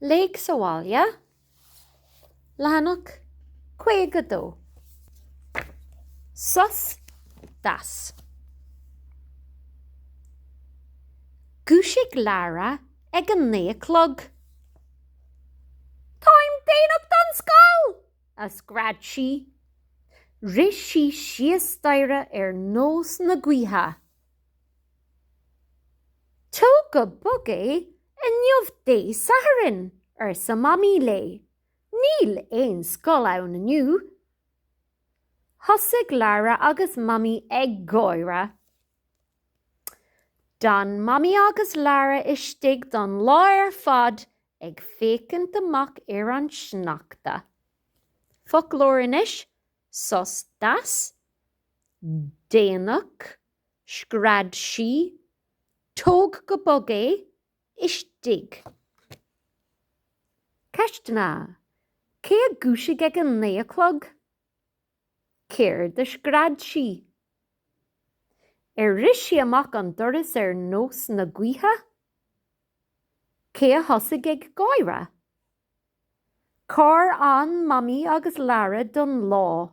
Léigh sa bhaile, leathanach 52. Sos deas. Dhúisigh Lara ag a 9 a chlog. Táim déanach don scoil! a scread sí. Rith sí síos staighre ar nós na gaoithe. Tóg go bog é inniu Dé Sathairn, arsa Mamaí léi. Níl aon scoil ann inniu. Thosaigh Lara agus Mamaí ag gáire. D'fhan Mamaí agus Lara istigh don lá ar fad ag féachaint amach ar an sneachta. Foclóir anois, sos deas, déanach, scread sí, tóg go bog é, istigh. Ceisteanna, Cé a dhúisigh ag a 9 a chlog? Céard a scread sí? Ar rith sí amach an doras ar nós na gaoithe? Cé a thosaigh ag gáire? Cár fhan Mamaí agus Lara don lá?